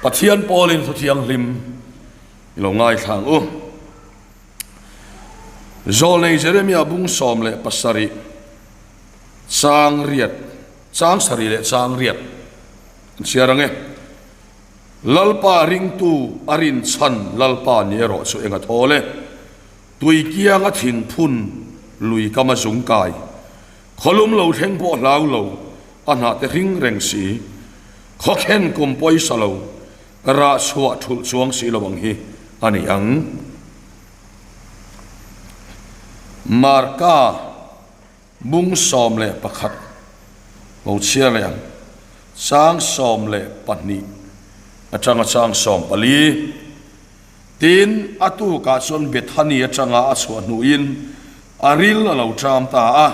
Pathian pawlin thu thianghlim i lo ngaithla ang u. Zawlnei Jeremia bung 17 chang riat, chang sarih leh chang riat an chhiar ang e. Lalpa ringtu a rinchhan Lalpa ni erawh chu eng a thawl e. Tui kianga thingphun lui kama zung kai, khawlum lo thleng pawh hlau lo, a hnah te hring reng si, khawkhen kum pawisa lo, rah chhuah thulh chuang si lo ang hi a ni ang. Marka bung 11 lo chhiar leh ang, chang 12 atanga chang 14. Tin, a tukah chuan Bethany atanga a chhuah hnuin a ril a lo ṭam ta a.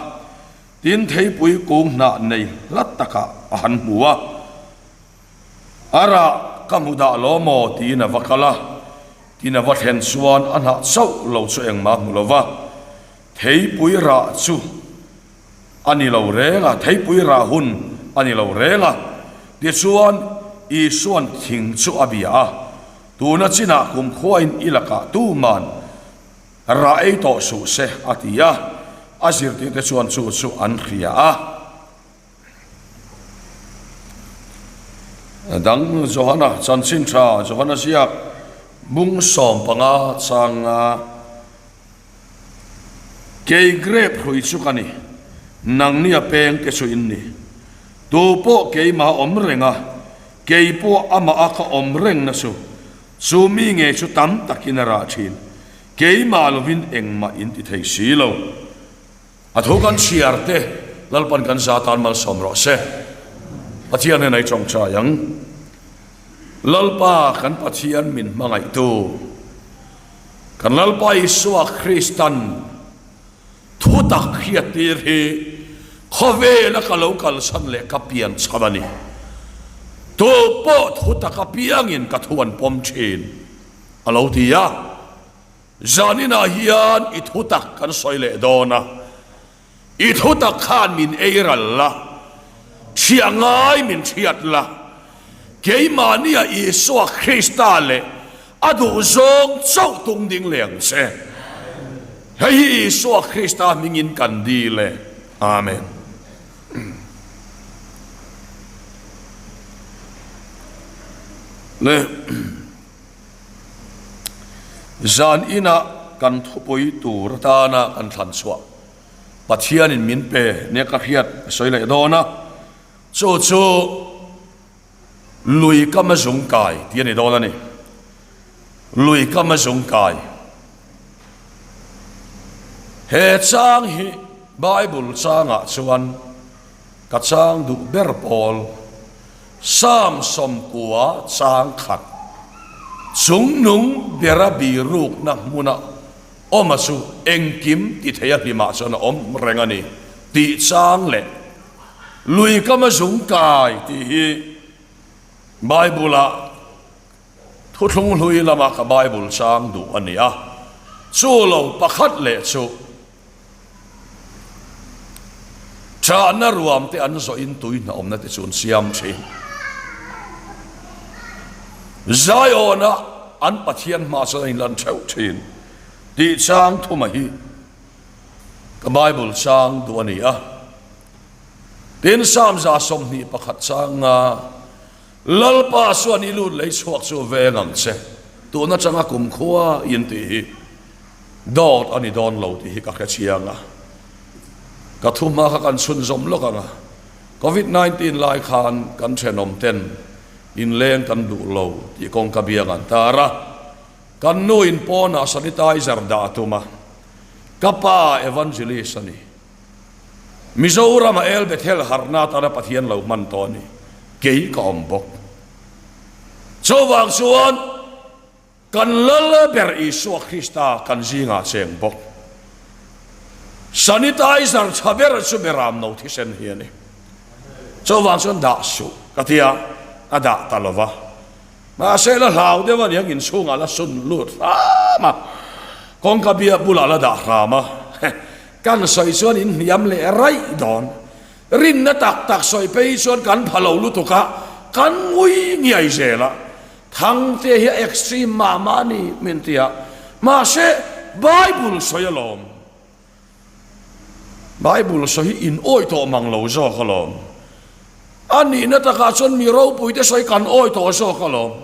Tin, theipui kung hnah nei hla takah a han hmu a. A rah ka hmu dah lo maw tiin a va kal a. Tin, a va thlen chuan a hnah chauh lo chu engmah a hmu lo va. Theipui rah chu a ni lo reng a, theipui rah hun a ni lo reng a. Tichuan, Isua'n thing chu a bia a. Tuna chinah kumkhuain i lakah tuman rah ei tawh suh se, a ti a. A zirtirte chuan chu chu an hria a. Dang Johana chanchin tha Johana ziak bung 15 changa Kei grep hrui chu ka ni, nangni a peng te chu in ni. Tu pawh keimah awm reng a, kei pawh amah a ka awm reng na chu, chu mi nge chu tam takin a rah thin, keimah lovin engmah in ti thei si lo. A thu kan chhiar te Lalpan kan za tan malsawm rawh se. Pathian hian ei tawngtai ang. Lalpa kan Pathian min hmangaihtu. Kan Lalpa Isua Kristan thutak hriattir hi khawvela ka lo kalsan leh ka pian chhan a ni. Tu pawh thutak apiangin ka thu an pawm thin, a lo ti a. Zaninah hian i thutak kan sawi leh dawn a. I thutak khan min ei ral la, chhiah ngai min hriat la, keimahnia Isua Krista leh a duhzawng chauh tung ding leh ang che. Hei hi Isua Krista hmingin kan dil e. Amen. Le zan inah kan thupui tur atana kan thlan chhuah. Pathianin min pe nia ka hriat ka sawi leh dawn a, chu chu lui kama zung kai tih a ni dawn a ni. Lui kama zung kai. He chang hi Bible changah chuan ka chang duh ber pawl Psalm 90 chang khat chungnung bera birukna hmuna Awma chu engkim ti thei a hlimah chuan a awm reng a ni tih chang leh lui kama zung kai tih hi Bible-ah thuthlung hlui lama ka Bible chang duh a ni a. Chu lo pakhat leh chu ṭahna ruam te an zawhin tui hnawmna te chu an siam ṭhin. Zion-a an Pathian hma chuan a inlan ṭheuh ṭhin tih chang thuma hi ka Bible chang duh a ni a. Tin, Psalm 21 changa Lalpa chuan i lut lei chhuak chu veng ang che, tun atanga kumkhua in tih hi dawt a ni dawn lo tih hi ka hre chiang a. Ka thu hma kha kan chhunzawm lawk ang a, Covid 19 lai khan kan thenawm ten inleng kan duh lo tih kawngka biang an tar a, kan nu in pawnah sanitizer dah a tum a, ka pa evangelist a ni. Mizorama El Bethel harhna atana Pathian lo hman tawh a ni. Kei ka awm bawk. Chuvang chuan kan Lal ber Isua Krista kan zingah cheng bawk. Sanitizer tha ber chu beram no thisen hi a ni. Chuvang chuan dah suh ka ti a, a dah ta lo va. Mahse la hlau deuh a niang inchhungah la sun lut hram a, kawngka bia bulah la dah hram a. Kan sawi chuan in hniam leh raih dawn. Rinna tak tak sawi phei chuan kan pha lo lutuk a, kan ngui ngiai zel a. Thangte hi a extreme mah mah a ni min ti a, mahse Bible sawi alawm. Bible sawi hi in awi tawh mang lo zawk alawm. A nihna takah chuan mi ropuite sawi kan awi tawh zawk alawm.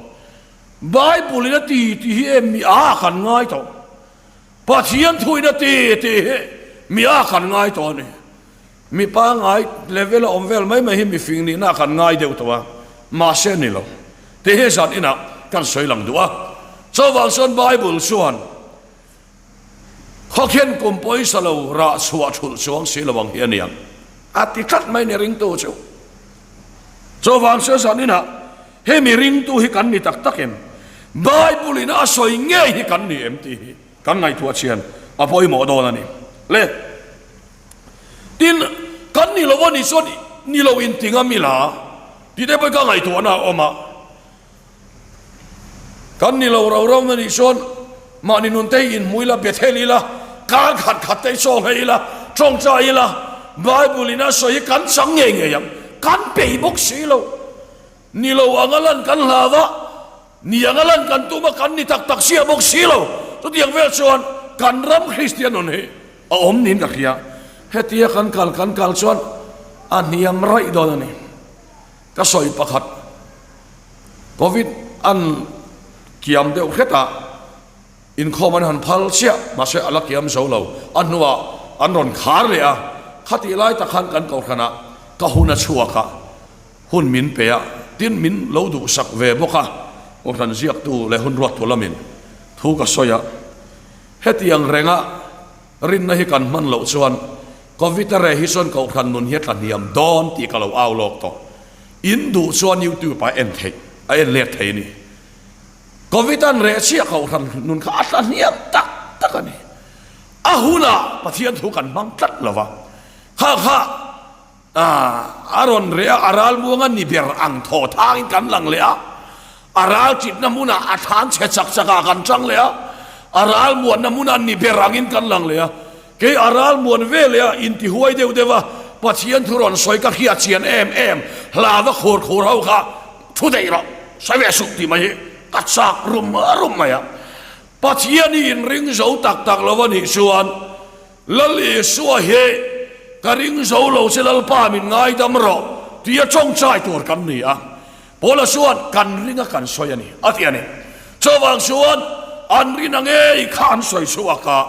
Bible in a ti tih hi em mi a kan ngai tawh. Pathian thuin a ti tih hi mi a kan ngai tawh a ni. Mi pangngai level a awm vel mai mai hi mi fing nihna kan ngai deuh tawh a, mahse a ni lo. Tih hi zan inah kan sawi lang duh a. Chuvang chuan Bible chuan Khawkhian kum pawisa lo rah chhuah thulh chuang si lo ang hi a niang a ti tlat mai ni ringtu chu. Chuvang chuan zan inah he mi ringtu hi kan ni tak tak em? Bible in a sawi ngei hi kan ni em tih hi kan ngaihtuah chian a pawimawh dawn a ni. Le tin kan ni lo a nih chuan ni lo inti ngam ila tih te pawh hi ka ngaihtuahna a awm a. Kan ni lo ro ro na nih chuan mahni nun te hi inhmu ila, Bethel ila, kar khat khat te hi chaw hlei ila, tawngtai ila, Bible in a sawi hi kan chang ngei ngei ang, kan peih bawk si lo. Ni lo anga lan kan hlau a, ni anga lan kan tum a, kan ni tak tak sia bawk si lo. Chutiang vel chuan kan ram Kristian nun hi a awm niin ka hria. Hetia kan kal kan kal chuan a hniam raih dawn a ni. Ka sawi pakhat, Covid an kiam deuh hret a, inkhawm an han phal chiah, mahse a la kiam zo lo, a hnuah an rawn khar leh a, khatih lai tak khan kan kohhranah ka hun a chhuak a, hun min pe a, tin min lo duhsak ve bawk a, kohhran ziaktu leh hun ruattu lamin thu ka sawi a, hetiang renga Rinna hi kan hman loh chuan Covid a reh hi chuan kohhran nun hi a tla hniam dawn tih ka lo au lawk tawh. In duh chuan YouTube ah en theih, a en let thei a ni. Covid an reh chiah kohhran nun kha a tla hniam tak tak a ni. A hunah Pathian thu kan hmang tlat lo va, kha kha A rawn reh a, a ral muang a ni ber ang thaw thangin kan lang leh a, a ral chitna hmunah a thlan chhe chak chakah kan chang leh a, a ral muanna hmunah ni ber angin kan lang leh a, kei a ral muan ve leh a, intihuai deuh deuh a, Pathian thu rawn sawi ka hriat chian em em, hlava khur khur ho kha thu daih rawh, sawi ve suh tih mai hi ka chak rum rum mai a, Pathian hi inring zo tak tak lo a nih chuan, Lal Isua hi ka ring zo lo che Lalpa min ngaidam rawh tia tawngtai tur kan ni a, Paula chuan kan ring a kan sawi a ni a ti a ni. Chuvang chuan an rin a ngei kha an sawi chhuak a,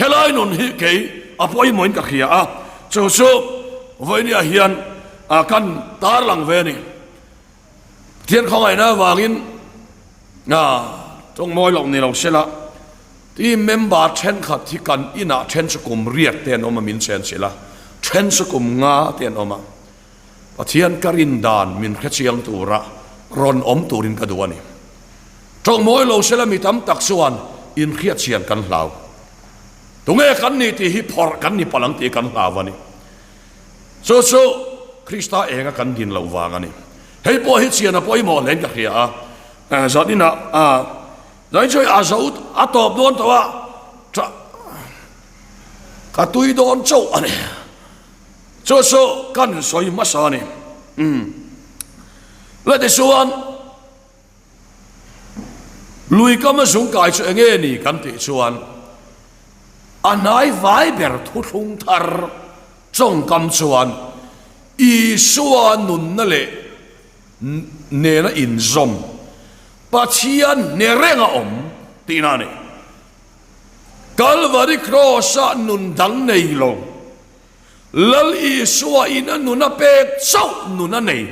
helai nun hi kei a pawimawhin ka hria a, chu chu vawinia hian kan tarlang ve a ni. Pathian khawngaihna avangin tawng mawi loh ni lo sela, team member thenkhat hi kan inah then chu kum riat te an awm a min chen chilh a, then chu kum nga te an awm a. Pathian ka rin dan min hrechiang tura rawn awm turin ka duh a ni. Tawng mawi lo sela mi tam tak chuan inhriatchian kan hlau. Tunge kan ni tih hi phawrh kan ni palh ang tih kan hlau a ni. Chu chu Krista enga kan din loh vang a ni. Hei pawh hi chian a pawimawh hlein ka hria a. Zan inah zan chu a zo a tawp dawn tawh a, ka tui dawn chauh a ni. Chu chu kan sawi hmasa a ni. Le tichuan lui kama zungkai chu enge ni kan tih chuan a hnai vai ber thuthlung thar tawngkam chuan Isua nunna leh nena inzawm Pathian hne reng a awm tihna a ni. Kalvari Kraws-ah nun dang nei lo, Lal Isua in a nun a pek chauh nun a nei.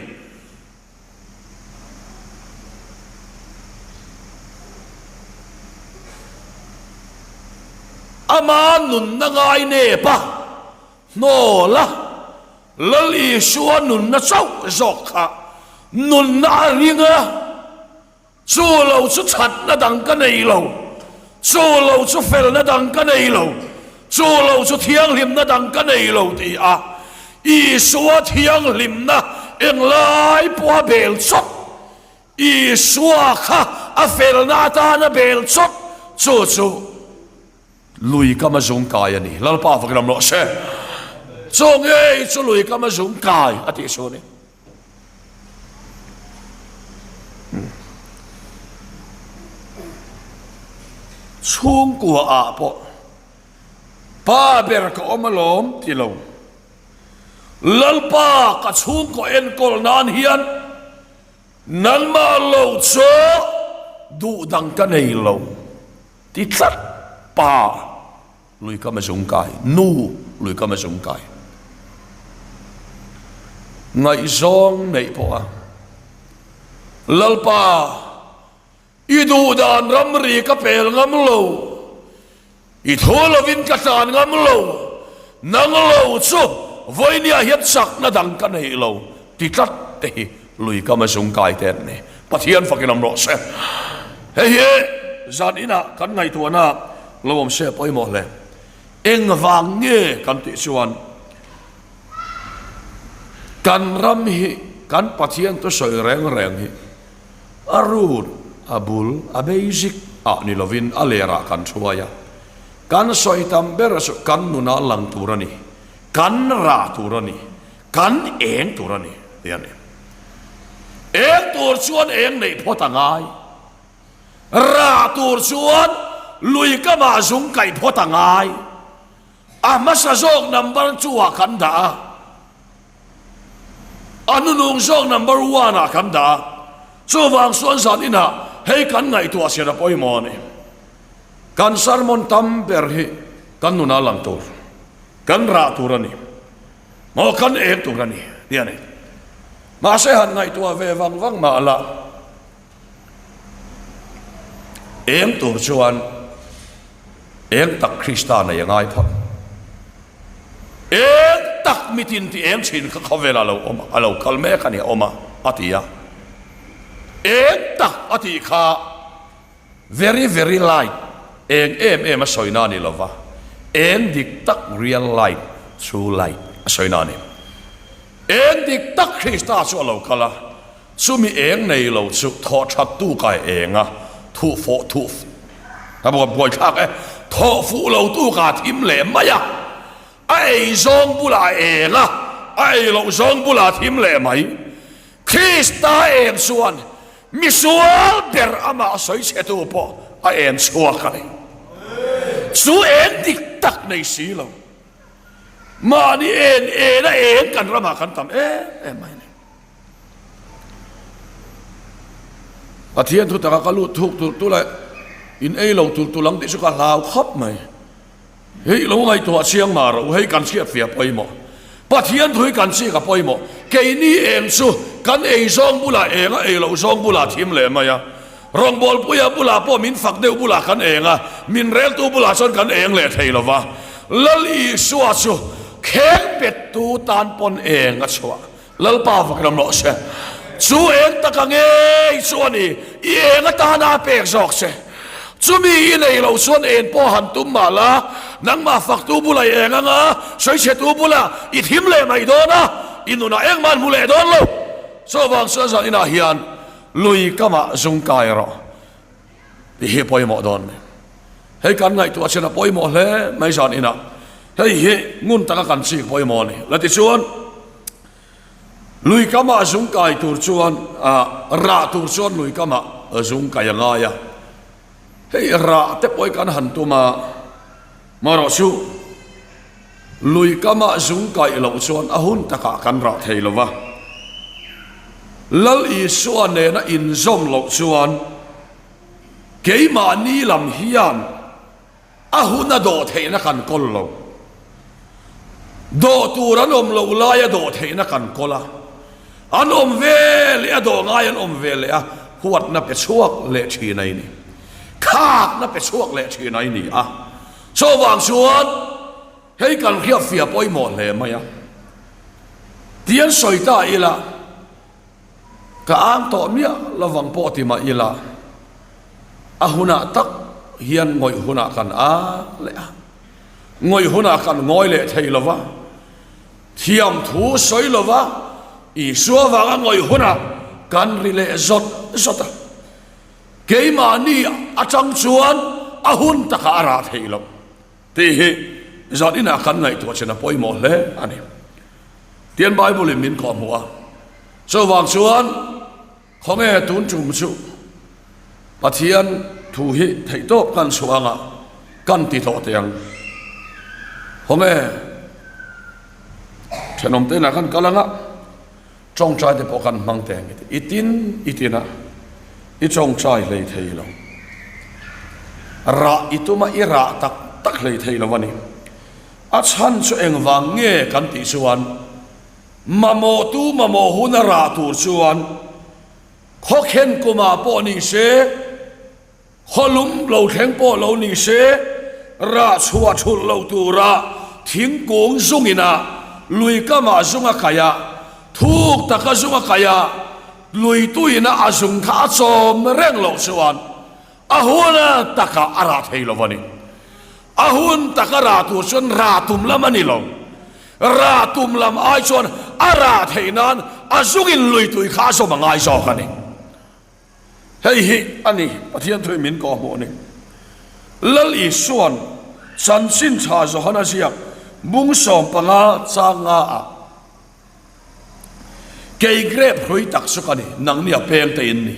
Ama nunna ngai nep a, hnawl a, Lal Isua nunna chauh zawk kha nunna a ring a, Chu lo chu thatna dang ka nei lo, chu lo chu felna dang ka nei lo, chu lo chu thianghlimna dang ka nei lo ti a, Isua thianghlimna englai pawha bel chawp, Isua kha a felna atana bel chawp, chu chu lui kama zung kai a ni. Lalpa fak ram rawh se. Chu ngei chu lui kama zung kai a tih chu a ni. Chhungkua ah pawh pa ber ka awm alawm ti lo. Lalpa ka chhungkaw enkawl nan hian nangmah lo chu duh dang ka nei lo ti tlat pa lui kam a zung kai, nu lui kam a zung kai. Ngaihzawng neih pawh a Lalpa I duh dan ramri ka pel ngam lo, i thu lovin ka tlan ngam lo, nang lo chu vawinia hian chakna dang ka nei lo ti tlat te hi lui kam a zung kai te an ni. Pathian fakin awm rawh se. Hei hi zan inah kan ngaihtuahna lo awm se pawimawh hle. Engvang nge kan tih chuan kan ram hi kan Pathian thusawi reng reng hi A root, a bul, a basic ah ni lovin a lerah kan thuai a. Kan sawi tam ber chu kan nunah lang tur a ni, kan rah tur a ni, kan eng tur a ni tih a ni. Eng tur chuan eng neih phawt a ngai. Rah tur chuan lui kamah zung kaih phawt a ngai. A hmasa zawk number two ah kan dah a. A hnunung zawk number one ah kan dah a, chuvang chuan zan inah hei kan ngaihtuah chhiat a pawimawh a ni. Kan sermon tam ber hi kan nunah lang tur, kan rah tur a ni, maw kan eng tur a ni tih a ni. Mahse han ngaihtuah ve vang vang mah la, eng tur chuan eng tak Krista nei a ngai phawt. Eng tak mitin ti eng thin kha khawvelah lo awm a, a lo kal mek a ni a awm a, a ti a. Eng tak a tih kha very very light, eng em em a sawina a ni lo va, eng dik tak real light, true light a sawina a ni. Eng dik tak Krista chu a lo kal a, chumi eng nei lo chu thawh that tu kai eng a, thuh fawh thuh a buaithlak e, thawh fuh lo tu ka thim leh mai a, a ei zawng bulah a eng a, a ei loh zawng bulah a thim leh mai. Krista eng chuan misual ber amah sawi chhe tu pawh a en chhuak a ni. Chu eng dik tak nei si lo. Mahni en en a eng kan ramah kan tam em em mai a ni. Pathian thu taka ka lut thuk tur tur a in ei lo tur tur ang tih chu ka hlau khawp mai. Hei lo ngaihtuah chiang mah rawh u, hei kan hriat fia pawimawh. Pathian thu hi kan chik a pawimawh. Keini eng chu kan ei zawng bulah eng a, ei loh zawng bulah thim leh mai a. Rawngbawlpuia bulah pawh min fak deuh bulah kan eng a, min reltu bulah chuan kan eng leh thei lo va. Lal Isua chu kheng bettu tan pawn eng a chhuah. Lalpa vak ram rawh se. Chu eng taka ngei chu a ni, i eng atana a pek zawk che. Chumi i nei loh chuan en pawh han tum mah la, nangmah faktu bulah i eng anga, sawichhetu bulah i thim leh mai dawn a, i nunah engmah an hmu leh dawn lo. Chuvang chuan zan inah hian lui kamah zung kai rawh tih hi a pawimawh dawn a ni. Hei kan ngaihtuah chin a pawimawh hle mai zan inah. Hei hi ngun taka kan chik pawimawh a ni. La tichuan lui kamah zung kai tur chuan rah tur chuan lui kamah zung kai a ngai a. Hei rah te pawh hi kan han tum a, marawh chu lui kamah zung kaih loh chuan a hun takah kan rah thei lo va. Lal Isua nena inzawm loh chuan Keimahni lam hian a hun a dawh theihna kan kawl lo. Dawh tur an awm loh laia dawh theihna kan kawl a, an awm ve leh a dawh ngai an awm ve leh a, huatna pe chhuak leh thin a i ni. Khakna pe chhuak leh thin a i ni a. Chuvang chuan hei kan hriatfiah pawimawh hle mai a. Tian sawi ta ila. Ka ang tawh miah lovang pawh ti mah ila, a hunah tak hian ngawih hunah kan ang leh a, ngawih hunah kan ngawi leh thei lova, thiam thu sawi lova Isua vanga ngawih hunah kan ri leh zawt zawt a, keimahni atang chuan a hun takah a rah theih loh tih hi zan inah kan ngaihtuah chin a pawimawh hle a ni. Tian Bible in min kawhhmuh a, chuvang chuan khawnge tun tum chu Pathian thu. thu hi theihtawp kan chhuah anga kan ti tawh teh ang. Hawnge thenawm te inah kan kal anga tawngtai te pawh kan hmang teh ang i tin i tin a i tawngtai hlei thei lo. Rah i tum a i rah tak tak hlei thei lo a ni. A chhan chu engvang nge kan tih chuan mamawhtu mamawh huna rah tur chuan Khawkhen kumah pawh ni se, khawlum lo thleng pawh lo ni se, rah chhuah thulh lo tura thingkung zungina lui kamah zung a kaih a, thuk taka zung a kaih a, lui tuina a zung kha a chawm reng loh chuan a hun takah a rah thei lo a ni. A hun taka rah tur chuan rah tum lam a ni lo. Rah tum lam ai chuan a rah theih nan a zungin lui tui kha a zawm a ngai zawk a ni. Hei hi a ni Pathian thuin min kawhhmuh a ni. Lal Isua'n chanchin tha Johana ziak bung 15 chang nga ah Kei grep hrui tak chu ka ni, nangni a peng te in ni.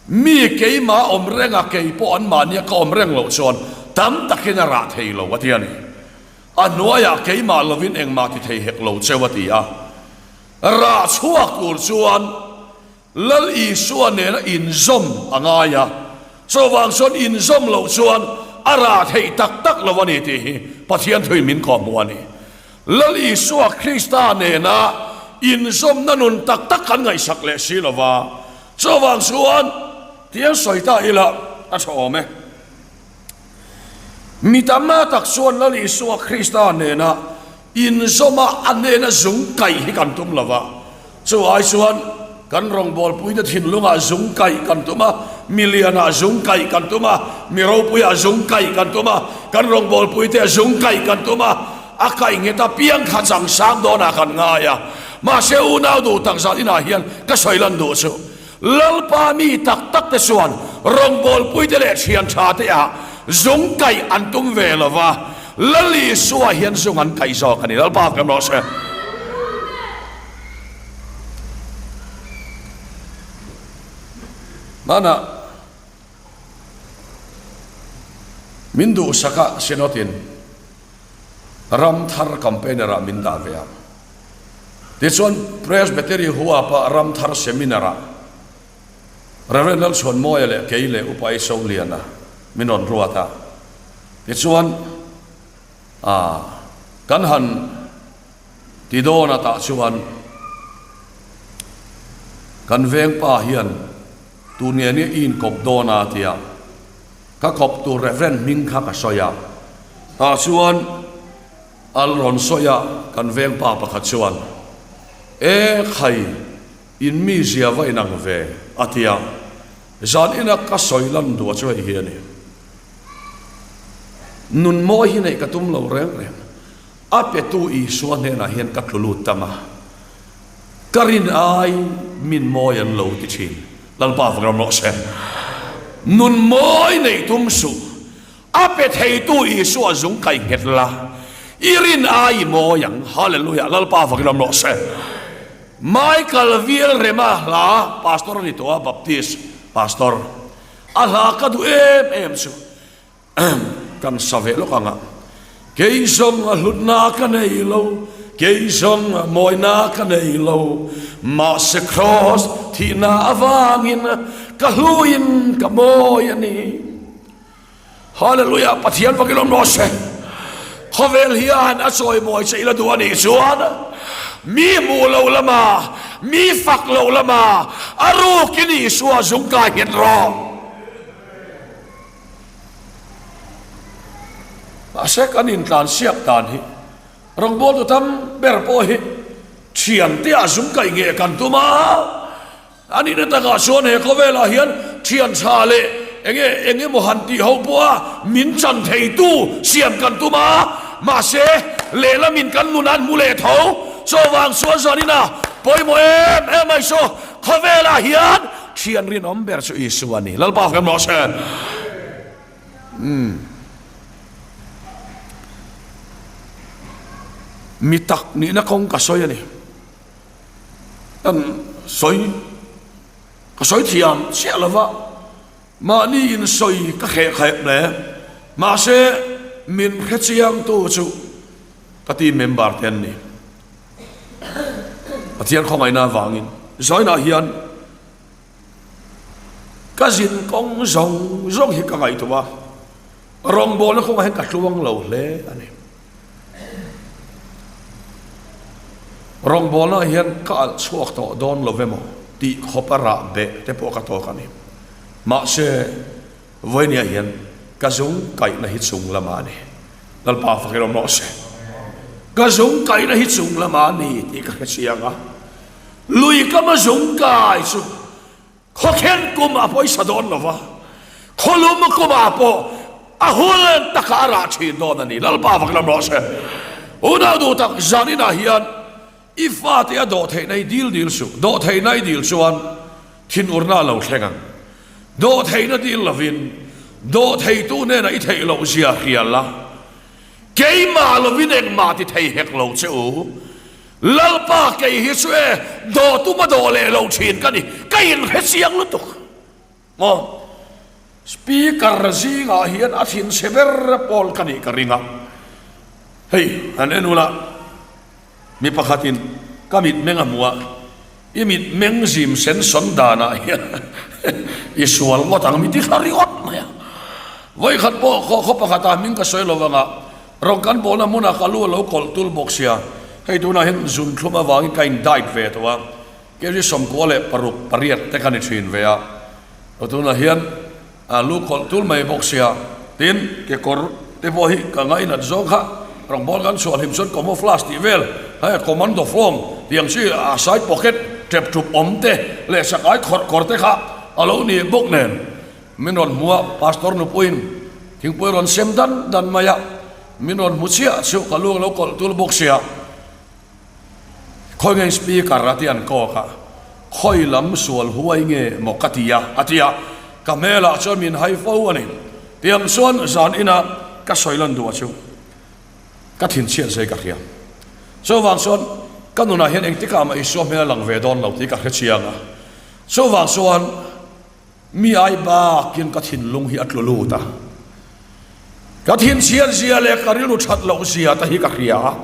Mi keimah awm reng a, kei pawh anmahnia ka awm reng loh chuan tam takin a rah thei lo a ti a ni. A hnuaiah keimah lovin engmah ti thei hek lo cheu a ti a. Rah chhuak tur chuan Lal Isua nena inzawm a ngai a, chuvang chuan inzawm loh chuan a rah theih tak tak lo a ni tih hi Pathian thuin min kawhhmuh a ni. Lal Isua Krista nena inzawmna nun tak tak kan ngaihsak leh si lo va, chuvang chuan tiang sawi ta ila a tha awm e. Mi tamna tak chuan Lal Isua Krista nena inzawma a hnena zung kaih hi kan tum lo va, chu ai chuan kan rawngbawlpuite thinlungah zung kaih kan tum a, mi lianah zung kaih kan tum a, mi ropuiah zung kaih kan tum a, kan rawngbawlpuite zung kaih kan tum a, a kaih nghet apiang kha changsang dawnah kan ngai a. Mahse unau duh tak zat inah hian ka sawi lan duh chu. Lalpa mi tak tak te chuan rawngbawlpuite leh thian tha te ah zung kaih an tum ve lo va, Lal Isua hian zung an kaih zawk a ni. Lalpa kan rawh se. Hmanah min duhsak a Synod-in Ramthar campaigner ah min dah ve a. Tichuan, Presbytery huapa Ramthar Seminar-ah Rev. Lalchhuanmawia leh kei leh Upa Isoliana min rawn ruat a. Tichuan, ah, kan han ti dawn a tah chuan kan vengpa hian tun nge nia i inkawp dawn a tia ka kawp tur Rev. Hming kha ka sawi a. Tah chuan A rawn sawi a, kan veng pa pakhat chuan, E khai, in mi zia va inang ve, a ti a. Zan ina ka sawi lan duh chu hei hi a ni. Nun mawi hi neih ka tum lo reng reng. A petu Isua hnenah hian ka tlu lut tam a. Ka rin ai min mawi an lo ti thin. Lalpa vang ram rawh se. Nun mawi neih tum suh. A pe theitu Isua zung kaih nghet la, i rin ai i mawi ang. Hallelujah! Lalpa vakin awm rawh se. Michael Viel Rema hla pastor a ni tawh a, Baptist pastor. A hla ka duh em em chu kan sa ve lawk ang a. Kei zawng a hlutna ka nei lo, kei zawng a mawina ka nei lo, mahse Kraws thihna avangin ka hluin ka mawi a ni. Hallelujah Pathian fakin awm rawh se. Khawvel hian a chawimawi che ila duh a nih chuan mi hmuh loh lama mi fak loh lama a rukin Isua zung kai nghet rawh. Mahse kan intlan siak dan hi rawngbawltu tam ber pawh hi thiante ah zung kai nge kan tum a. A nihna takah chuan he khawvelah hian thian tha leh enge eng emaw han tih ho pawha min chan theitu siam kan tum a, mahse lehlamin kan nun an hmu leh tho. Chuvang chuan zanin a pawimawh em em mai chu khawvelah hian thian rinawm ber chu Isua a ni. Lalpa fem rawh se. Umm. Mi tak nihna kawng ka sawi a ni. Kan sawi, ka sawi thiam chiah lo va. Mahni insawi ka hreh khaep hle. Mahse, min hrechiangtu chu ka team member te an ni. Pathian khawngaihna avangin zainah hian ka zin kawng zawng zawng hi ka ngaihtuah a, rawngbawlna kawngah hian ka tluang lo hle a ni. Rawngbawlna ah hian ka alh chhuak tawh dawn lo emaw tih khawp a rah beh te pawh ka tawk a ni. Mahse, vawinia hian ka zung kaihna hi chung lamah a ni. Lalpa fak in awm rawh se. Ka zung kaihna hi chung lamah a ni tih ka hre chiang a. Lui kama zung kai chu Khawkhen kum a pawisa dawn lo va, khawlum kumah pawh a hul takah a rah thin dawn a ni. Lalpa vak lam rawh se. Unau duh tak, zaninah hian i fate a dawhtheihna i dil dil suh. Dawhtheihna i dil chuan thinurna a lo thleng ang. Dawhtheihna dil lovin dawhtheitu hnenah i theih loh zia hria la, keimah lovin engmah ti thei hek lo che u. Lalpa kei hi chu e dawh tum a dawh leh lo thin ka ni, ka inhre chiang lutuk maw? Speaker zingah hian a thinchhe ber pawl ka nih ka ring a, hei han en ula mi pakhatin ka mitmeng a hmu a, i mitmeng zim sen sawn danah hian i sual ngawt ang mi ti thla ringawt mai a, vawikhat pawh khaw pakhatah hming ka sawi lo vangah Rawng kan bawlna hmunah ka lu a lo kawlh tul bawk sia, hei tunah hian zunthlum avangin ka in diet ve tawh a, kg 96 pariat te ka ni thin ve a, tunah hian lu kawlh tul mai bawk sia, tin kekawr te pawh hi ka ngainat zawng kha rawng bawl kan chhuah hlim chuan camouflage tih vel hei commando form tih ang chi a side pocket tep tup awm te leh sakai khawrh kawr te kha a lo ni bawk nen. Min rawn hmu a, Pastor nupuiin thingpui rawn sem dan dan mai a, min rawn hmu chiah chu ka lu a lo kawlh tul bawk sia. Khawi nge speaker a ti an kawk a, khawi lam sual huai nge maw ka ti a, a ti a, ka hmelah chuan min hai fo a ni. Tiang chuan zan inah ka sawi lan duh a chu ka thinchhiat zai ka hria. Chuvang chuan ka nunah hian engtikah mah Isua hmel a lang ve dawn lo tih ka hre chiang a, chuvang chuan Mi ai bakin ka thinlung hi a tlu lut a, ka thinchhiat zia leh ka rilru that loh zia te hi ka hria a.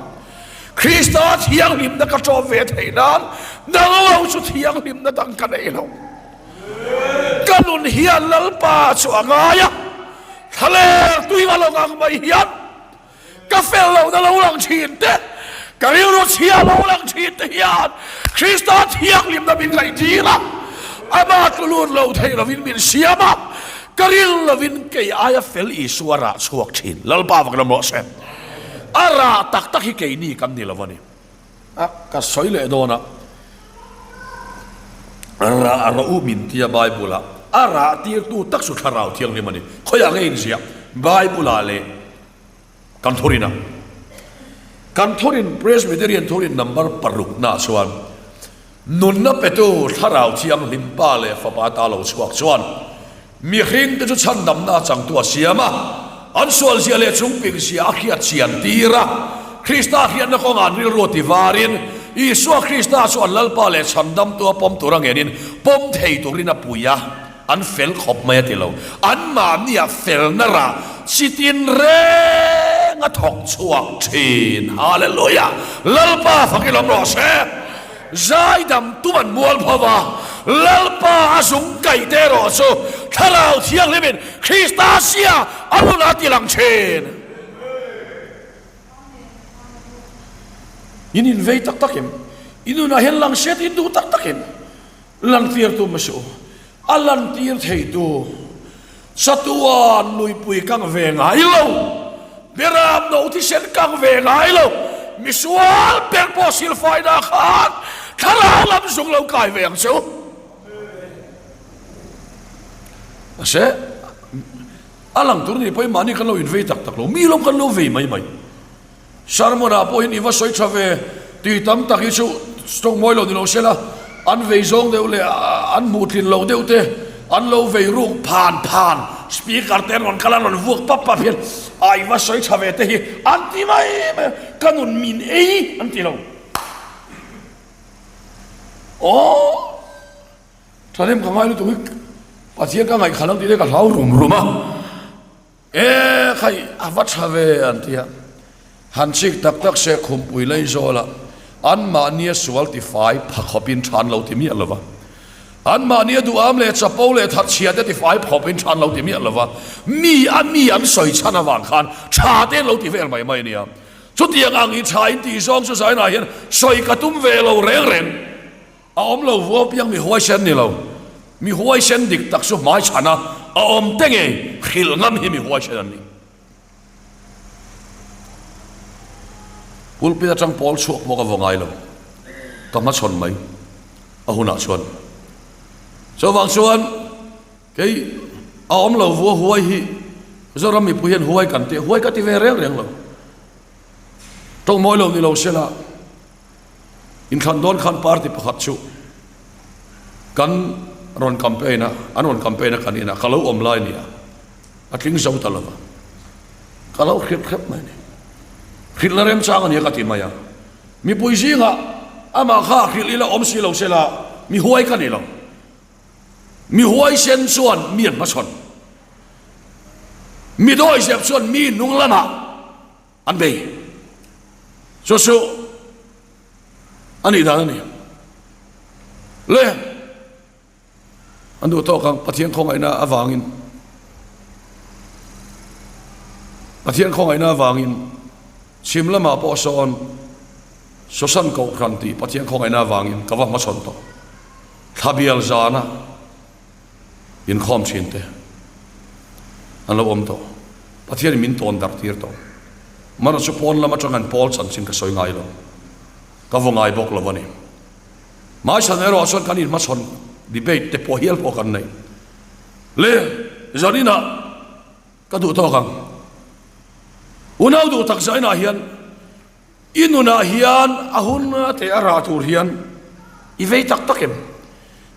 Krista thianghlimna ka ṭawm ve theih nan nang lo chu thianghlimna dang ka nei lo. Ka nun hian Lalpa chu a ngai a, thlaler tui a lo ngang mai hian Ka fel lohna lo lang thin te, ka rilru chhia lo lang thin te hian Krista thianghlimna min ngaihtir a, Amah tlu lut lo thei lovin min siam a, ka ril lovin kei aia fel Isua rah chhuak thin. Lalpa vak lam rawh se. A rah tak tak hi keini kan ni lo a ni. A, ka sawi leh dawn a, rah rawh u min tia Bible ah a rah tirtu tak chu Thlarau Thianghlim a ni. Khawiah nge inziah? Bible ah leh Kan thurin a, kan thurin Presbyterian thurin number parukna chuan nunna petu Thlarau Thianghlim Pa leh Fapa ta lo chhuak chuan mihringte chu chhandamna changtu a siam a, an sualzia leh chungpingzia a hriat chian tir a, Krista hriatna kawngah an rilru a ti varin Isua Krista chu an Lalpa leh chhandamtu a pawm tur a ngenin pawm thei turin a pui a. An fel khawp mai a ti lo. Anmahnia felna rah chitin reng a thawk chhuak thin. Hallelujah! Lalpa fakin awm rawh se. Zaidam tum an mual pho va, Lalpa a zung kaih te erawh chu Thlarau Thianghlimin Krista sia a nunah a ti lang thin. In invei tak tak em? I nunah hian lang hriat in duh tak tak em? Lantirtu hmasa u, a lantir theitu chatuan nuipui kang ve ngai lo, Beram no thisen kang ve ngai lo, misual ber pawh silfaina khan thlarau lam zung lo kai ve ang che u. Mahse, a lang tur ni pawhin mahni kan lo invei tak tak lo, mi lo kan lo vei mai mai. Sermon ah pawhin i va sawi tha ve tih tam tak hi chu tawng mawi lo ni lo se la, an vei zawng deuh leh an hmuh tlin loh deuh te an lo vei ruk phan phan, speaker te an rawn kal a, an rawn vuak pap pap hian a i va sawi tha ve te hi an ti mai mai a, ka nun min ei an ti lo. Aww! Thahnem ka ngai lutuk hi. Pathian ka ngaihkhalh ang tih te ka hlau rum rum a. E khai, a va tha ve an ti a. Han chik tak tak se khumpui lei zawlah anmahnia sual tifai pha khawpin tha an lo ti miah lo va. Anmahnia duham leh chapo leh thatchhia te tifai phawpin tha an lo ti miah lo va. Mi a mi an sawi chhan avang khan tha te an lo ti vel mai mai a nia. Chutiang ang i tha in tih zawng chu zainah hian sawi ka tum ve lo reng reng. A awm lo vuau piang mi huaisen ni lo. Mi huaisen dik tak chu hmai chhan a, a awm te ngei hrilh ngam hi mi huaisen an ni. Pulpit atang pawl chhuak pawh ka vaw ngai lo. Ka hmachhawn mai a hunah chuan. Chuvang chuan kei a awm lo vua huai hi Zoram mipui hian huai kan ti a, huai ka ti ve reng reng lo. Tawngmawi lo ni lo sela. Inthlan dawn khan party pakhat chu kan rawn campaign a, an rawn campaign a kan inah ka lo awm lai a ni a, a tling zo ta lo va, ka lo hrilh hrep mai a ni. Hrilhna remchang a nia ka ti mai a, mipui zingah amah kha hrilh ila awm si lo se la, mi huai ka ni lo. Mi huaisen chuan mi an hmachhawn, mi dawihzep chuan mi hnung lamah An bei. Chu chu a nih dan a ni. Le an duh tawk ang Pathian khawngaihna avangin Pathian khawngaihna avangin chhim lamah pawh sawn Susan Kohhran tih Pathian khawngaihna avangin ka va hmachhawn tawh. Thlabial zana Inkhawm thin te an lo awm tawh. Pathianin min tawn darh tir tawh. Mana chu pawn lam atang an pawl chanchin ka sawi ngai lo. Ka vaw ngai bawk lo a ni. Hmaichhan erawh chuan kan inhmachhawn debate te pawh hial pawh kan nei. Le zaninah ka duh tawk ang. Unau duh tak zainah hian I nunah hian a hun te a rah tur hian i vei tak tak em?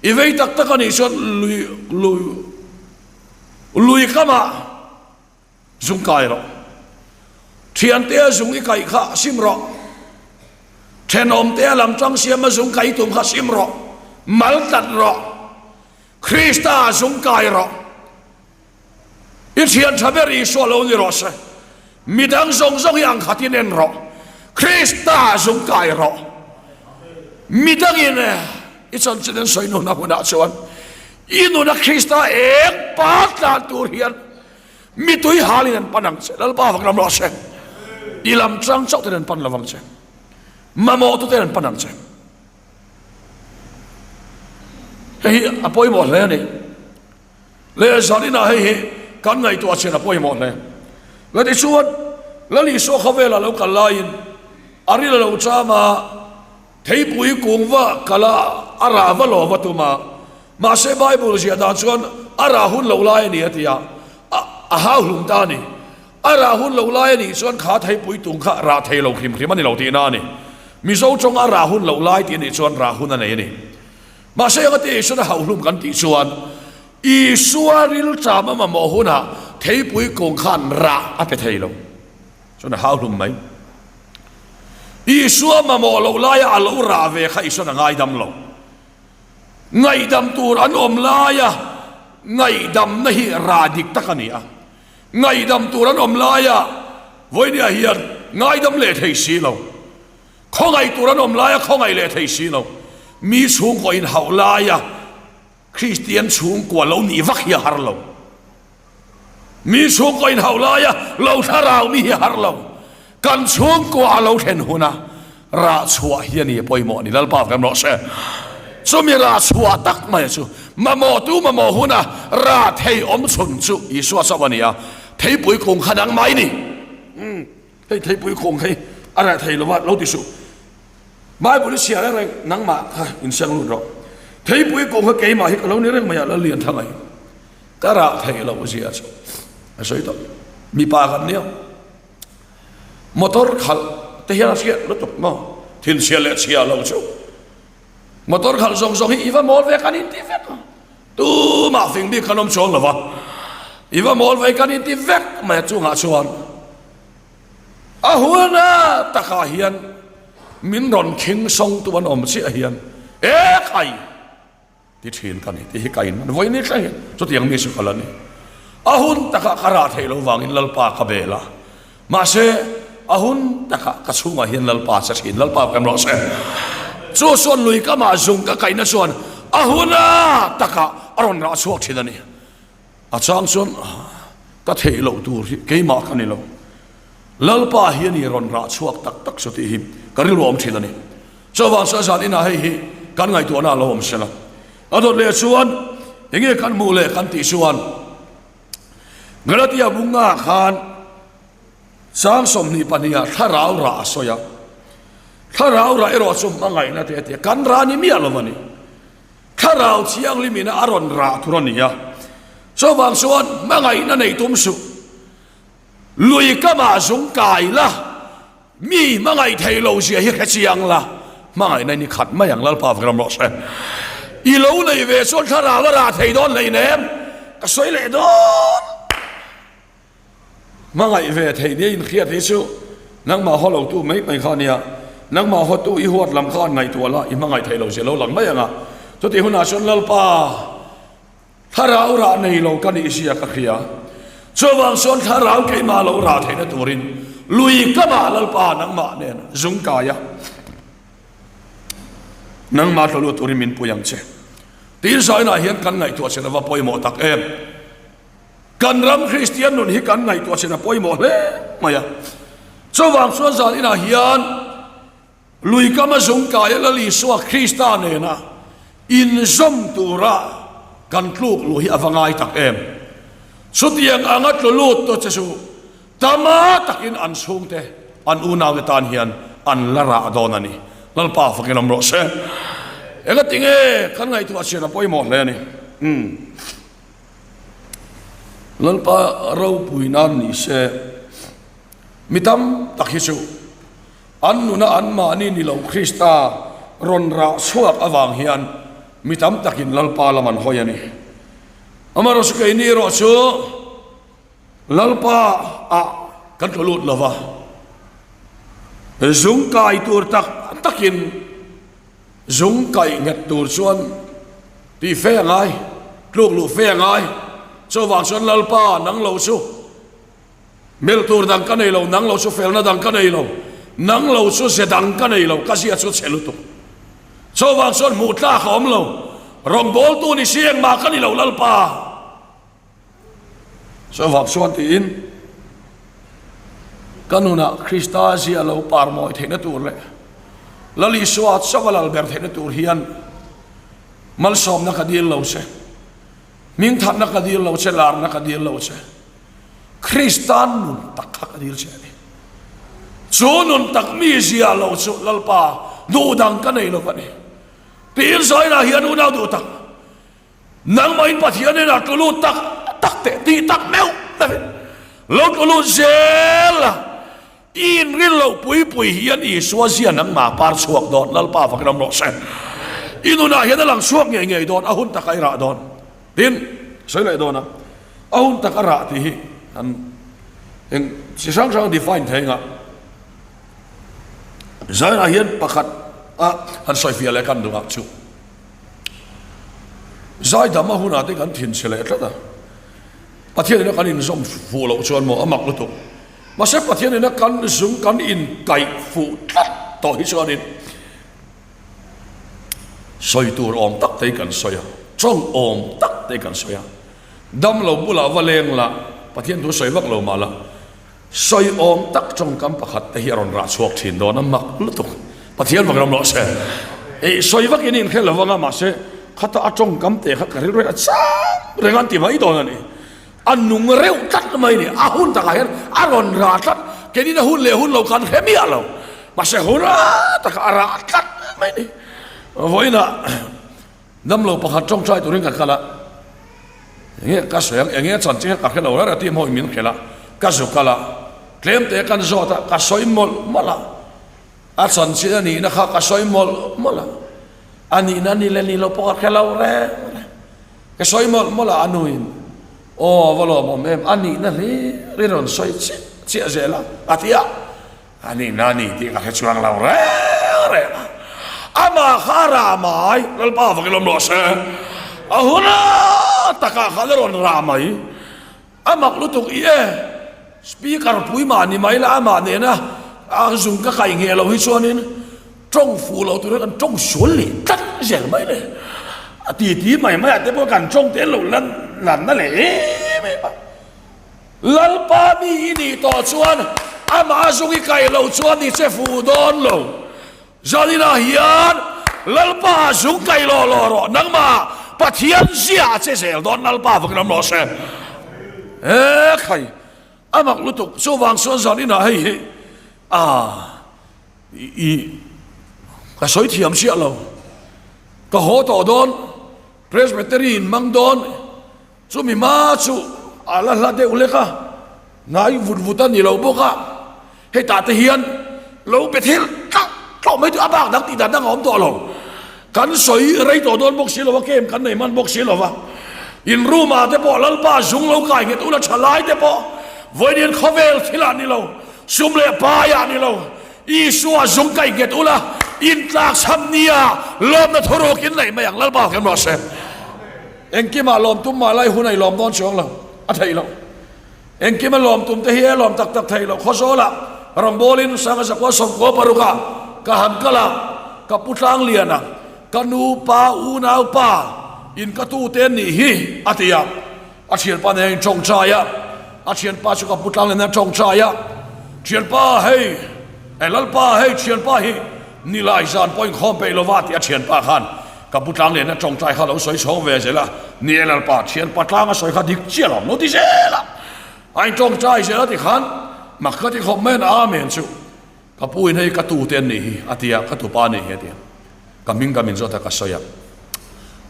I vei tak tak a nih chuan lui lui lui kamah zung kai rawh. Thiantea zung i kaih kha sim rawh. Thenawmtea lam tang siama zung kaih tum kha sim rawh. Mal tlat rawh. Krista zung kai rawh. I thian tha ber Isua lo ni rawh se. Midang zawng zawng hi ang khatin en rawh. Krista zung kai rawh. Midangin i chanchin an sawi nuna hunah chuan i nuna Krista eng pa tlan tur hian mitui halin an pan ang che. Lalpa vak lam rawh se. I lam chang chauh ten an pan lovang che. Mamawh tu ten an pan ang che. Hei hi a pawimawh hle a ni. Leh zaninah hei hi kan ngaihtuah chin a pawimawh hle. Le tichuan, Lal Isua khawvelah lo kal laiin a ril a lo cham a, theipui kung va kal a, a rah va lo va tum a. Mahse Bible ziah dan chuan a rah hun lo lai a ni a ti a, a hau hlum ta a ni. A rah hun lo lai a nih chuan kha theipui tung kha rah thei lo hrim hrim a ni lo tihna a ni. Mizo tawng a rah hun lo lai tih a nih chuan rah hun a nei a ni. Mahse anga te Isuan a hauhlum kan tih chuan Isua rilṭam a mamawh hunah theipui kung khan rah a pe thei lo. Chuan a hauhlum mai. Isua mamawh loh laia a lo rah ve kha Isuan a ngaidam lo. Ngaihdam tur an awm laia ngaihdamna hi rah dik tak a ni a. Ngaihdam tur an awm laia vawinia hian ngaidam leh thei si lo. Khawngaih tur an awm laia khawngaih leh thei si lo. Mi chhungkaw inhauh laia Kristian chhungkua lo nih vak hi a har lo. Mi chhungkaw inhauh laia lo thlarau mi hi a har lo. Kan chhungkua a lo thlen huna rah chhuah hi a ni pawimawh a ni. Lalpa fem rawh se. Chumi rah chhuah tak mai chu mamawhtu mamawh huna rah thei awm chhun chu Isua chauh a ni a. Theipui kung kha dang mai ni. Hei theipui khawng hei a reh thei lova lo ti suh. Bible i chhiar reng reng nangmah kha inseng lut rawh. Theipui kawng kha keimah hi ka lo ni reng mai a Lallian tha mai. Ka rah thei lo zia chu a sawi tawh. Mipa kan nia. Motor khalh te hian a hriat lutuk maw? Thinchhia leh chhia lo chu. Motor khalh zawng zawng hi i va mawl ve kan inti vek a. Tumah fing bik kan awm chuang lo va. I va mawl ve kan inti vek mai a chungah chuan a huana takah hian min rawn khing sawngtu an awm chiah hian e khai! Ti thin ka ni tih hi ka inman vawi ni thleng in chutiang mi chu ka la ni. A hun takah ka rah theih lo vangin Lalpa ka bel a, mahse a hun takah ka chhungah hian Lalpa che thin, Lalpa ka em rawh se. Chu chuan lui kamah zung ka kaihna chuan a huna takah a rawn rah chhuak thin a ni. A chang chuan ka theih loh tur hi keimah ka ni lo, Lalpa hi a ni rawn rah chhuak tak tak chu tih hi ka rilru awm thin a ni. Chuvang chuan zan inah hei hi kan ngaihtuahna a lo awm sela. A dawt leh chuan enge kan hmuh leh kan tih chuan Galatia bunga khan chang 22 ah thlarau rah a sawi a. Thlarau rah erawh chu hmangaihna te a ti a, kan rah ni miah lo a ni. Thlarau thianghlim ina a rawn rah tur a ni a. Chuvang chuan hmangaihna nei tum suh. Lui kamah zung kai la. Mi hmangaih thei lo zia hi hre chiang la, hmangaihna in i khat mai ang, Lalpa vek ram rawh se. I lo nei ve chuan thlarau a rah thei dawn hleinem, ka sawi leh dawn. Hmangaih ve thei nia inhriat hi chu nangmah haw lo tu mai mai kha ania, nangmah haw tu i huat lam khan ngaihtuah la, i hmangaih thei lo zia lo lang mai ang a. Chutih hunah chuan Lalpa, Thlarau rah nei lo ka nih zia ka hria. Chuvang chuan thlarau keimah lo rah theihna turin lui kamah Lalpa nangmah nen zung kai a, nangmah tla lut turin min pui ang che. Tin zainah hian kan ngaihtuah chin a va pawimawh tak em. Kan ram Kristian nun hi kan ngaihtuah chin a pawimawh hle mai a. Chuvang chuan zan inah hian Lui kama zung kaia Lal Isua Krista nena inzawm tura kan tluk luh hi a va ngai tak em! Chutiang anga tlu lut tu che chu tama takin an chhungte, an unaute tan hian an la rah dawn a ni. Lalpa fakin awm rawh se. Engati nge kan ngaihtuah chian a pawimawh hle a ni. Umm. Lalpa ropui nan ni se. Mi tam tak hi chu An nuna anmahni ni lo Krista rawn rah chhuak avang hian mi tam takin Lalpa lam an hawi a ni. Amaherawhchu keini erawh chu Lalpa ah kan tlu lut lo va, zung kai tur tak takin zung kaih nghet tur chuan tih fe a ngai, tluk luh fe a ngai. Chuvang chuan Lalpa nang lo chu Melh tur dang ka nei lo, nang lo chu felna dang ka nei lo, nang lo chu ze dang ka nei lo, ka zia chu chhe lutuk. Chuvang chuan hmuh tlak a awm lo, rawngbawltu ni si engmah ka ni lo Lalpa. Chuvang chuan tiin ka nunah Krista zia lo par mawi theihna tur leh Lal Isua chauh a lal ber theihna tur hian malsawmna ka dil lo che, hmingthatna ka dil lo che, larna ka dil lo che. Kristan nun tak kha ka dil che a ni. Chu nun tak mi zia lo chu Lalpa duh dang ka nei lo va ni. Tiin Zaina hian unau duh tak, nangmahin Pathian hnenah tlu lut tak tak teh tih tak meuh meuhin lo tlu lut zel a, i inrin loh pui pui hian Isua zia nangmah par chhuak dawn, Lalpa fakin awm rawh se. I nunah hian a lang chhuak ngei ngei dawn, a hun takah i rah dawn. Tin, sawi leh dawn a, a hun tak a rah tih hi an eng chi hrang hrang define thei anga Zainah hian pakhat a han sawi fiah leh kan duh ang chu. Zaidam a hunah te kan thinchhe leh tlat a, Pathian ina kan inzawm fuh loh chuan maw a mak lutuk. Mahse Pathian ina kan zung kan inkaih fuh tlat tawh hi chuanin Sawi tur awm tak te hi kan sawi a, tawng awm tak te hi kan sawi a. Damlo bulah va leng la, Pathian thu sawi vak lo mah la, sawi awm tak tawngkam pakhat te hi a rawn rah chhuak thin dawn a, mak lutuk. Pathian vak ram rawh se. Ei sawi vak in inhre lo vang a, mahse khata a tawngkam te kha ka rilru a chang reng an ti mai dawn a ni. A nung reuh tlat mai ni, a hun takah hian a rawn rah tlat, keinin a hun leh hun lo kan hre miah lo, mahse hun rah takah a rah tlat mai ni. Vawiinah damlo pakhat tawngtai turin ka kal a, enge ka sawi ang, enge chanchin kha ka hre lo reng a tih maw min hrilh a, ka zu kal a, tlem te kan zawt a, ka sawi mawlh mawlh a, a chanchin a nihna kha ka sawi mawlh mawlh a, a nihna ni leh ni lo pawh ka hre lo reng reng. Ka sawi mawlh mawlh a, a nuin, Aw, va lawmawm em, a nihna hlir i rawn sawi chiah chiah zel a, a ti a. A nihna a ni tih ka hre chuang lo reng reng a. Amah kha a rah mai, Lalpa vakin awm rawh se. A huna takah khan a rawn rah mai. A mak lutuk i e. Speaker pui mah ni mai la amah nena a zung ka kai ngheh lo hi chuanin tawng fuh lo tur hian kan tawng sual leh tlat zel mai le. A ti ti mai mai ah te pawh kan tawng te an lo lan lanna leh em em a. Lalpa mi i nih tawh chuan amah a zung i kai lo chuan i che fuh dawn lo. Zaninah hian Lalpa ah zung kaih law law rawh, nangmah Pathian zia a che zel dawn Lalpa vakin awm rawh se. He khai a mak lutuk chuvang chuan zaninah hei hi a i ka sawi thiam chiah lo ka haw tawh dawn Presbytery in hmang dawn Chumi hma chu a la hla deuh hlek a, hnai vut vut a ni lo bawk a, hetah te hian lo pe thil tlauh tlauh mai chu a bak dang tih dan dang a awm tawh lo. Kan sawi rei tawh dawn bawk si lo a, camp kan nei hman bawk si lo va, in room ah te pawh Lalpa zung lo kai nghet ula tha lai te pawh vawiin khawvel thil ah ni lo, sum leh pai ah ni lo, Isua zung kai nghet ula, in tlak chham nia lawmna thuruk in neih mai ang Lalpa kem rawh se. Engkimah lawm tum mah lai hun a i lawm dawn chuang lo, a theih loh. Engkima lawm tum te hi e lawm tak tak theih loh. Khawzawlah rawngbawlin Sanga Zakua Sawmkua parukah ka han kal a, ka pu tlang lian a, ka nu pa unau pa in ka tu te an nih hi a ti a, a thianpa nen a intawngtai a, a thianpa chu ka pu tlang lian a tawngtai a, thianpa hei, e Lalpa hei thianpa hi nilai zan pawh inkhawm peih lova tih a thianpa khan Ka pu tlang lehna tawngtai kha lo sawi chhawng ve zel a, ni e Lalpa, thianpa tlanga sawi kha dik chiah lo, lo ti zel a, a in tawngtai zel a ti khan mak ka ti khawp mai a, Amen chu ka pu in hei ka tu te an nih hi a ti a, ka tupa a nih hi a ti a, ka hming ka min zawt a ka sawi a,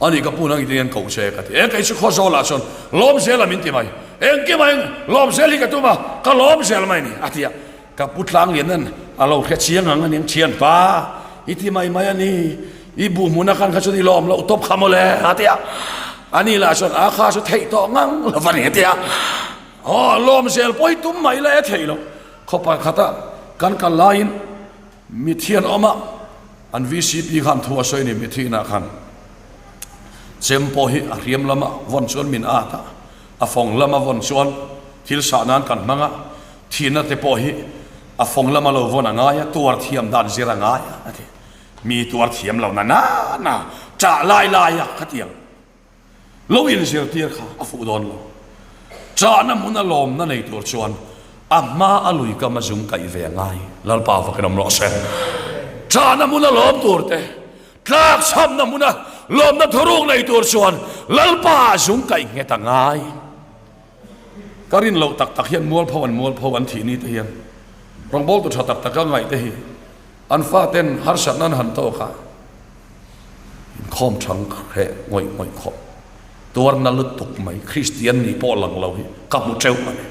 a nih ka pu nang itin hian koh che ka ti, e kei chu Khawzawl ah chuan lawm zel a min ti mai, engkim ah eng lawm zel hi ka tum a, ka lawm zel mai a ni a ti a. Ka pu Tlanglianan a lo hre chiang ang a ning thianpa i ti mai mai a ni, i bu hmun a kan kha chuan i lawm loh tawp kha mawle a ti a, ani lah chuan a kha chu theih tawh ngang lo va ni a ti a, aw lawm zel pawh hi tum mai la e theih loh khaw pakhat a kan kal laiin mithian awm a an VCP khan thu a sawi ni mithianah khan chem pawh hi a hriam lama vawn chuan min at a, a fawng lama vawn chuan thil sah nan kan hmang a. Thihna te pawh hi a fawng lama lo vawn a ngai a, tuar thiam dan zir a ngai a ti. Mi tuar thiam lo na na na, ṭah lai lai a khatiang lo inzirtir kha a fuh dawn lo. Ṭahna hmuna lawmna nei tur chuan a hma a lui kam a zung kaih ve a ngai. Lalpa vakin awm rawh se. Ṭahna hmuna lawm tur te, tlakchhamna hmuna lawmna thuruk nei tur chuan Lalpa a zung kaih nghet a ngai. Ka rin loh tak tak hian mualpho an mualpho an thih ni te hian rawngbawltu tha tak taka ngaih te hi an faten harsatna an han tawk a, inkhawm thang hreh ngawih ngawih khawp tuarna lutuk mai Kristian nih pawh lang lo hi ka hmu teuh a ni.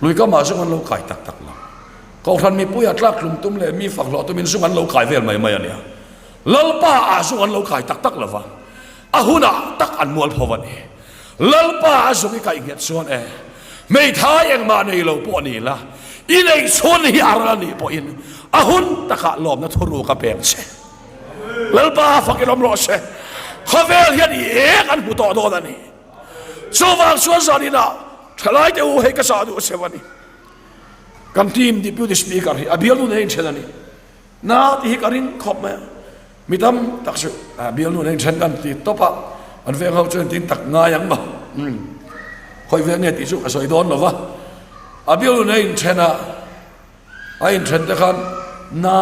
Lui kamah zung an lo kai tak tak lo. Kohhran mipuiah tlak hlum tum leh mi fak hlawh tumin zung an lo kai vel mai mai a nia. Lalpa ah zung an lo kai tak tak lo va, a hunah tak an mualpho a ni. Lalpa a zung i kaih nghet chuan e, hmeithai engmah nei lo pawh ni la, i neih chhun hi a ral a nih pawhin a hun takah lawmna thuruk a pek che. Lalpa fakin awm rawh se. Khawvel hian i eng an hmu tawh dawn a ni. Chuvang chuan zaninah thalaite u hei ka zah duh cheu a ni. Kan team Deputy Speaker hi a bialnu nen a inthen a ni. Na tih hi ka ring khawp mai a. Mi tam tak chu bialnu nen inthen kan ti tawp a, an veng ho chuan tin tak ngai ang maw. Khawi veng nge tih chu ka sawi dawn lo va. A bialnu nen inthen a, a inthen te khan na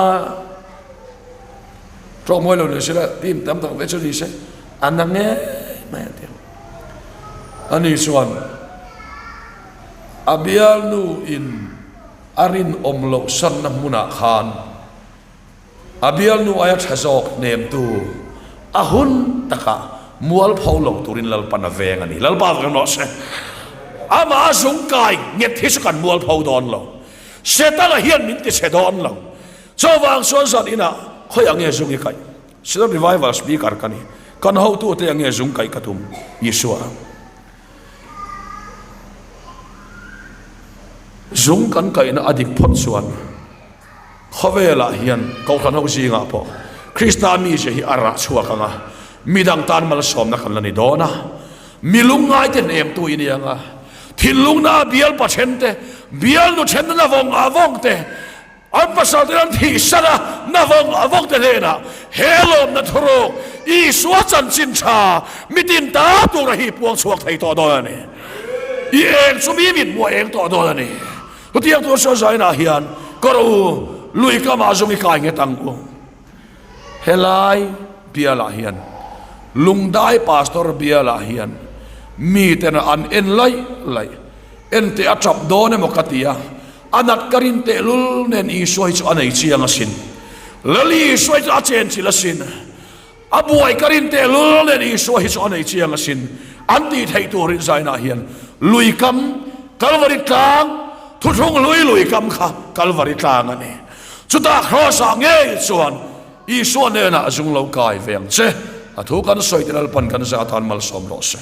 tawk mawi lo ni se la, team tam tak ve chu ni se, a na ngei mai an ti ang. Ani chuan a bialnu in A rinawm loh sanna hmunah khan a bialnu aia tha zawk hnemtu a hun takah mualpho lo turin Lalpan a veng a ni. Lalpa vek rawh se. Amah a zung kai nghet hi chu kan mualpho dawn lo. Setana hian min tichhe dawn lo. Chuvang chuan zan inah khawiah nge zung i kaih? Synod Revival Speaker ka ni. Kan hotute nge zung kaih ka tum? Isua. Zung kan kaihna a dik phawt chuan khawvelah hian Kohhran ho zingah pawh Krista mizia hi a rah chhuak ang a. Midang tan malsawmna kan la ni dawn a, mi lungngaite hnemtu i ni ang a, thinlungna a bialpa then te, bialnu then na vawng a vawng te, an pasal ten an thihsan a na vawng a vawng te hnenah he lawmna thuruk Isua chanchin tha mitin ta tura hi puang chhuak thei tawh dawn a ni. I eng chu mi mit hmuh a eng tawh dawn a ni. Chutiang tur sawi zainah hian ka ro lui kamah zawng i kai nghet ang u. Helai bialah hian Lungdai Pastor bialah hian miten an en laih laih, en teh a tap dawn emaw ka ti a, a nat ka rin tehlul nen Isua hi chu a nei chiang asin. Lal Isua hi chu a chenchilh asin. A buai ka rin tehlul nen Isua hi chu a nei chiang asin an tih theih tur in zainah hian lui kam Kalvari tlang thuthlung hlui lui kam kha Kalvari tlang a ni. Chutah Kraws ah ngei chuan Isua hnenah zung lo kai ve ang che. A thu kan sawi te Lalpan kan zah atan malsawm rawh se.